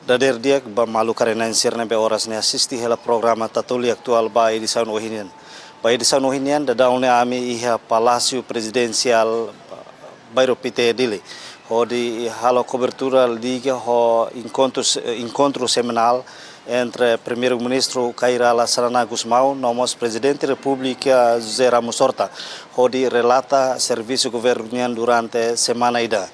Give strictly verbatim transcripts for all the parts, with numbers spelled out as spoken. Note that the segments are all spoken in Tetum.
Dadeer di'ak ba maluk karenan sira ne'ebé oras ne'e asiste hela programa Tatoli Atuál ba edisaun ohin nian. Ba edisaun ohin nian daudaun ne'e ami iha Palásiu Prezidensiál Bairro Pité, Dili, hodi halo kobertura liga ho enkontru, enkontru semanál entre Primeiru-Ministru Kay Rala Xanana Gusmão no mós Prezidente Repúblika José Ramos Horta, hodi relata servisu governu nian durante semana ida.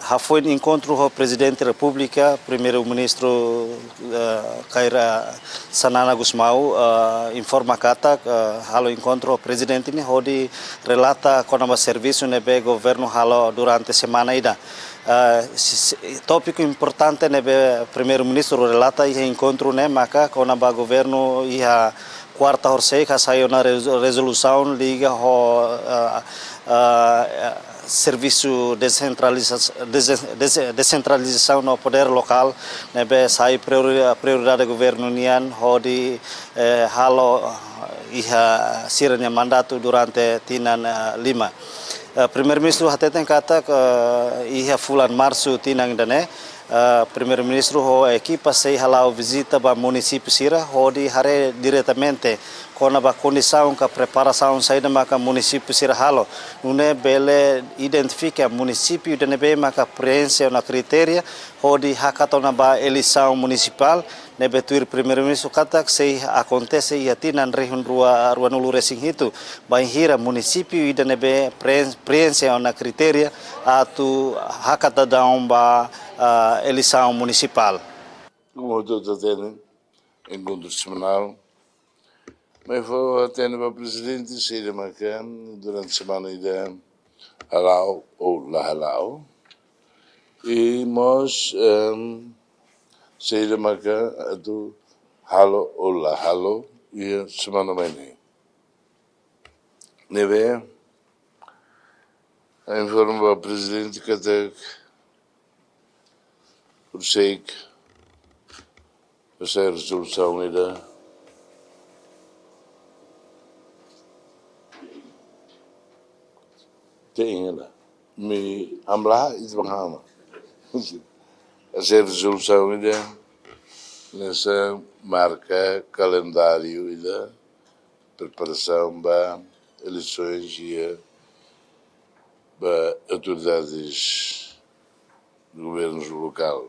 Hafoin enkontru ho Prezidente Repúblika, Primeiru-Ministru, eh, Kay Rala Xanana Gusmão, eh, informa katak, eh, halo enkontru ho Prezidente nian hodi relata kona-ba servisu ne'ebé governu halo durante semana ida. Eh, si-, si-, tópiku importante ne'ebé Primeiru-Ministru relata iha enkontru ne'e maka kona-ba governu iha kuarta horisehik hasai ona rezo-, rezolusaun liga ho, eh, eh, servisu desentraliza-, desen-, desen-, desentralizasaun no podér lokál ne'ebé sai priori-, prioridade governu nian hodi, eh, halo iha sira-nia mandatu durante tinan, eh, lima. Eh, Primeiru-Ministru hateten katak, eh, iha fulan Marsu tinan ida-ne'e, eh, Primeiru-Ministru ho ekipa sei hala'o vizita ba munisípiu sira hodi haree diretamente kona-ba kondisaun ka preparasaun saida maka munisípiu sira halo. Nune'e bele identifika munisípiu ida ne'ebé maka preenxe ona kritéria hodi hakat ona ba eleisaun munisipál ne'ebé tuir Primeiru-Ministru katak sei akontese iha tinan rihun rua, ruanulu-resin-hitu, bainhira munisípiu ida ne'ebé preen-, preenxe ona kritéria atu hakat daudaun ba, ah, eleisaun munisipál. Komu hotu hatene, enkontru semanál. Maibé fó hatene ba Prezidente saida maka durante semana ida hala'o ou la hala'o. I mós, em, saida maka atu halo ou la halo iha semana mai ne'e. Ne'ebé, ha'u informa ba Prezidente katak, por sei que, essa é a resolução ida. Tem ela. Mi hamlaha, ita bá hama. Essa é a resolução ida. Ne'e sei marka kalendáriu ida preparasaun ba eleisoens iha ba autoridades de governu lokál.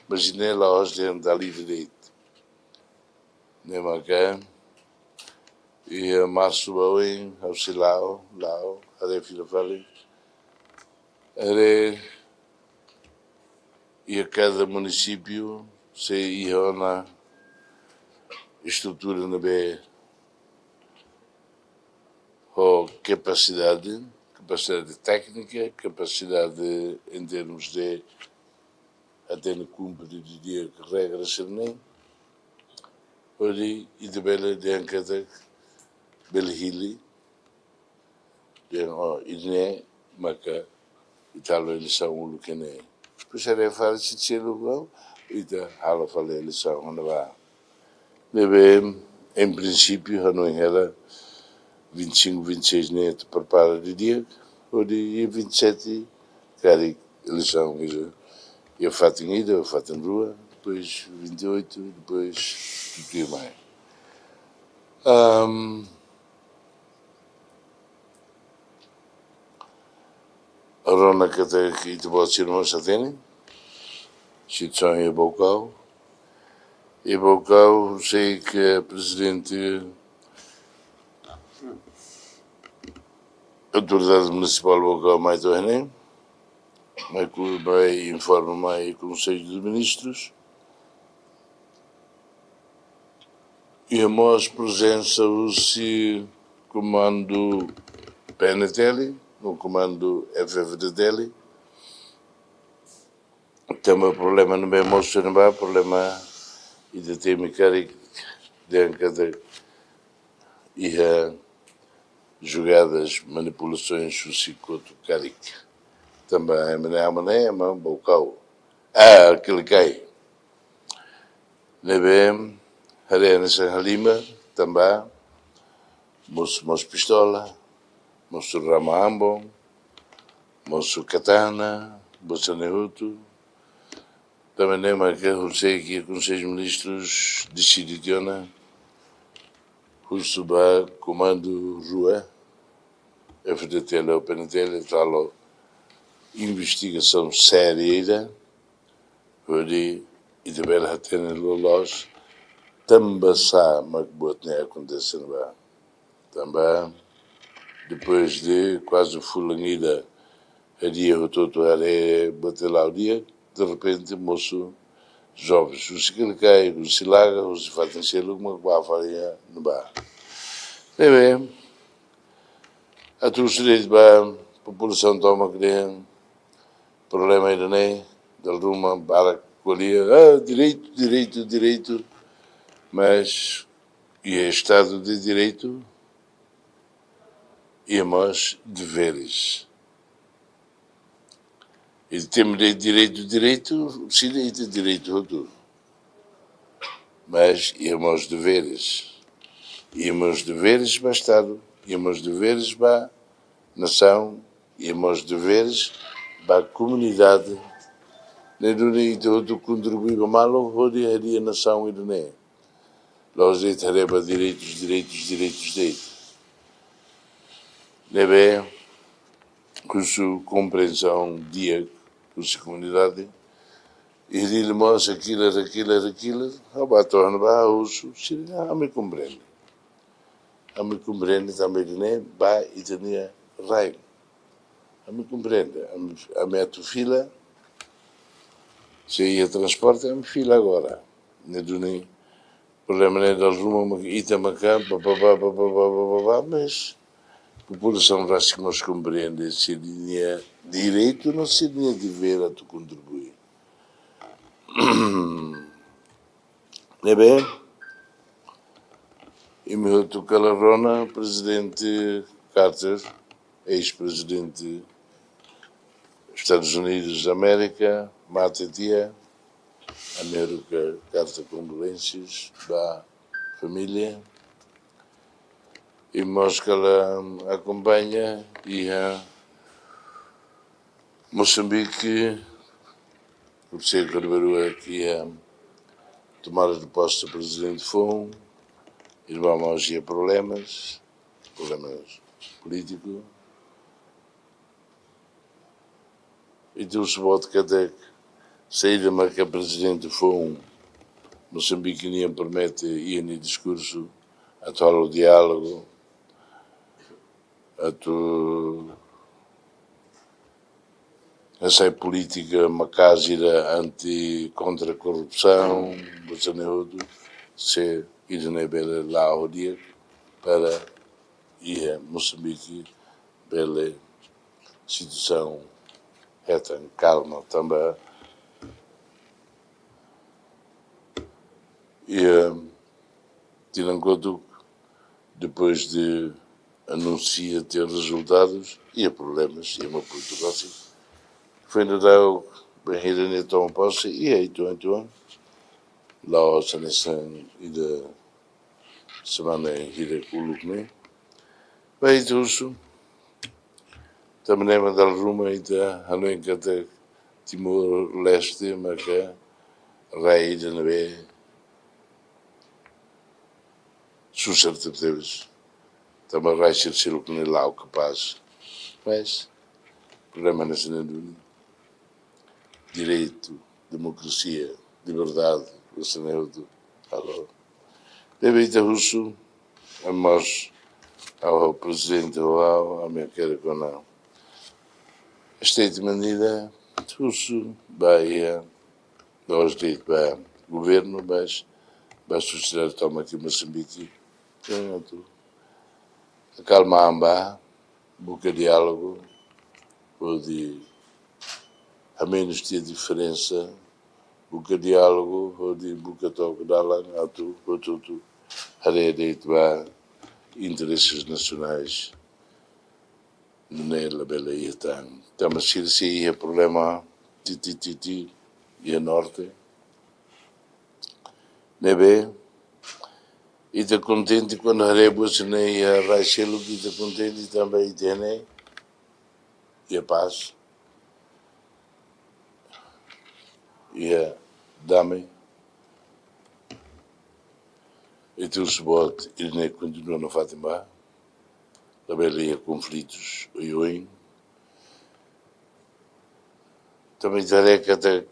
Mas ne'e la'ós dehan dala ida de'it. Ne'e maka iha Marsu ba oin, ha'u sei la'o, la'o, haree fila fali. Haree iha kada munisípiu sei iha ona estrutura ne'ebé ho kapasidade, kapasidade téknika, kapasidade em termos de hatene kumpre didi'ak regra sira-ne'e. Hodi ita bele dehan katak bele hili, dehan, oh, ida-ne'e maka ita halo eleisaun uluk ne'e. Depois haree fali se selu, ita halo fali eleisaun ona ba. Ne'ebé, em princípio, ha'u hanoin hela vinte e cinco, vinte e seis ne'e ita prepara didi'ak, hodi iha vinte e sete karik eleisaun iha, iha fatin ida, fatin rua, depois vinte e oito, depois tutuir mai. Ahm, Rona katak ita-boot sira mós hatene situasaun iha Baucau. Iha Baucau, sei ke Prezidente Autoridade Munisipál Baucau mai to'o iha ne'e, mai ku, mai informa mai Konsellu de Ministrus. Iha mós prezensa husi komandu P N T L, no komandu F F D T L. Tanba problema ne'ebé mosu ne'ebá, problema ida temi karik dehan katak iha jogadas, manipulasoens husi kotuk karik. Tanba ema ne'e, ema ne'e, ema Baucau. Ah, Quilicai. Ne'ebé, haree hanesan halimar, tanba mosu, mosu pistola, mosu rama ambon, mosu katana, mosu ne'e hotu. Tanba ne'e mak husi Konsellu Ministrus deside tiha ona, husu ba Komandu Rua, F D T L ou P N T L, halo investigasaun séria ida, hodi ita bele hatene loloos tanba sá mak buat ne'e akontese ne'ebá. Tanba, depois de kuaze fulan ida, hadi'a hotu-hotu haree buat ne'e la'o di'ak, derrepente mosu jovens husi Kalikai, husi Laga, husi fatin seluk mak bá fali iha ne'ebá. Ne'ebé, atu husu de'it ba populasaun tomak dehan problema ida-ne'e, dala ruma barak ko'alia, ah, direitu, direitu, direitu, mas iha Estadu de Direitu iha mós deveres. I temi de'it direitu, direitu, sira iha direitu hotu. Mas iha mós deveres. Iha mós deveres ba Estadu, iha mós deveres ba nasaun, iha mós deveres ba komunidade. Ne'e duni ita hotu kontribui ba malu, hodi hadi'a nasaun ida-ne'e. La'ós de'it haree ba direitus, direitus, direitus de'it. Ne'ebé, husu komprensaun di'ak husi komunidade. I hili mós akilar, akilar, akilar. Ha'u bá to'o ona bá husu, sira, ami komprende. Ami komprende tanba ne'e ba ita-nia rai. Ami komprende, ami, ami atu fila, se iha transporte, ami fila agora. Ne'e duni problema ne'e dala ruma mak ita maka, ba, ba, ba, mas populasaun rasik mós komprende sira-nia direitu no sira-nia dever atu kontribui. Ne'ebé, imi hotu kala rona Prezidente Carter, eis-prezidente Estadus Unidus da Amérika, mate tiha, ami haruka karta kondolénsias ba família. I mós kala akompaña iha Mosambike, José Cordeiro, iha tomada de posse do Prezidente foun, irmão mós iha problemas, problemas polítiku. I ita husu boot katak saida maka Prezidente foun Mosambike nian promete iha nia diskursu atu halo diálogu, atu hasai polítika maka'as ida anti kontra korrupsaun, buat sira-ne'e hotu, se ida-ne'e bele la'o di'ak para iha Mosambike bele situasaun hetan kalma tanba iha tinan kotuk depois de anunsia tiha rezultadus, iha problemas, iha Maputo rasik. Foin daudaun bainhira nia toma posse, iha uitoan, uitoan. La'o hanesan ida semana hirak uluk ne'e. Ba ita husu, tanba ne'e mak dala ruma ita hanoin katak Timor-Leste maka rai ida ne'ebé susar tebetebes. Tanba rai sira seluk ne'e la'o kapás. Mas problema ne'e sira-ne'e duni. Direitu, demokrasia, liberdade, buat sira-ne'e hotu. Halo. Ne'ebé ita husu, ami mós, ha'u, ha'u Prezidente, ha'u, ha'u, ami hakerek ona statement ida, husu ba iha, la'ós de'it ba governu, mas ba sosiedade tomak iha Mosambike. Entaun, akalma an ba, buka diálogu, hodi hamenus tiha diferensa, buka diálogu, hodi buka took dalan atu hotu-hotu haree de'it ba intereses nasionais ne'e labele iha tan. Tanba sira sei iha problema titi-titi iha norte. Ne'ebé, ita kontente kuandu haree buat sira-ne'e iha rai seluk, ita kontente tanba ita iha ne'e iha pás, iha dame. Ita husu boot, ida-ne'e kontinua nafatin ba. Labele iha konflitus oioin. Tanba ita haree katak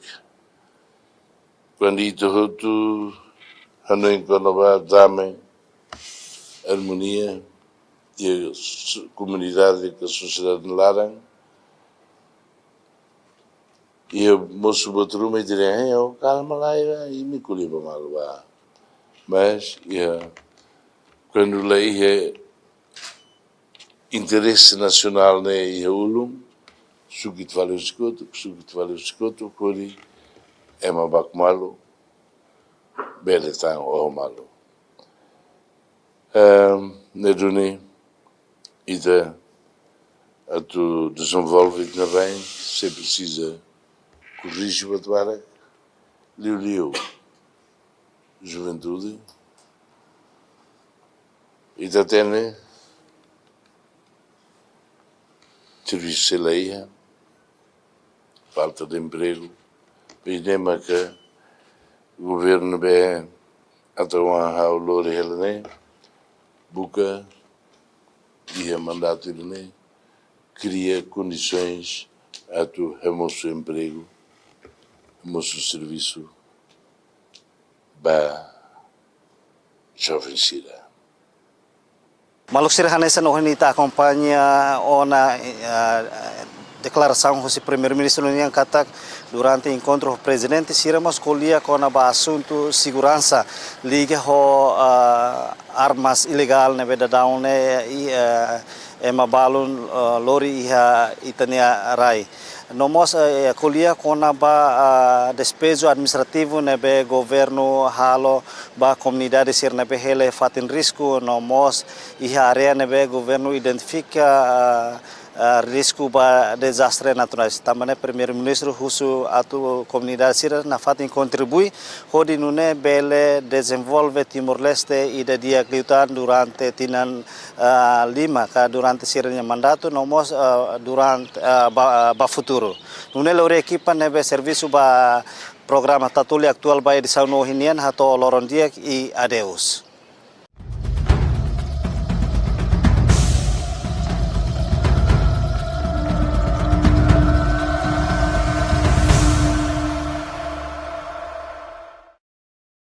kuandu ita hotu hanoin kona-ba dame, armonia, iha su-, komunidade ka sosiedade laran, iha mosu buat ruma ita dehan, "Hei, ó kalma lai, imi ko'alia ba malu ba." Mas iha, kuandu la iha interese nasionál ne'e iha ulun, sukit fali husi kotuk, sukit fali husi kotuk, hodi ema baku malu, bele tan oho malu. Ehm, ne'e duni ita atu dezenvolve ita-nia rain, sei presiza korrije buat barak, liuliu juventude. Ita hatene servisu sei la iha, falta de empregu. Ida-ne'e maka governu ne'ebé atu ha'u lori hela ne'e, buka iha mandatu ida-ne'e, kria kondisoens atu hamosu empregu, hamosu servisu ba joven sira. Maluk sira, hanesan ohin ita akompaña ona, eh, deklarasaun husi Primeiru-Ministru nian katak durante enkontru ho prezidente sira mós ko'alia kona-ba asuntu seguransa liga ho, ah, armas ilegál ne'ebé daudaun ne'e i, eh, ema balun, eh, lori iha ita-nia rai. No mós, eh, ko'alia kona-ba, ah, despeju administrativu ne'ebé governu halo ba komunidade sira ne'ebé hela iha fatin risku, no mós iha área ne'ebé governu identifika, ah, ah, risku ba dezastre naturais. Tanba ne'e Primeiru-Ministru husu atu komunidade sira nafatin kontribui hodi nune'e bele dezenvolve Timor-Leste ida di'ak liután durante tinan, ah, lima ka durante sira-nia mandatu, no mós, ah, durante, ah, ba, ah, ba futuru. Nune'e lori ekipa ne'ebé servisu ba programa Tatoli Atuál ba edisaun ohin nian hato'o loron di'ak i adeus.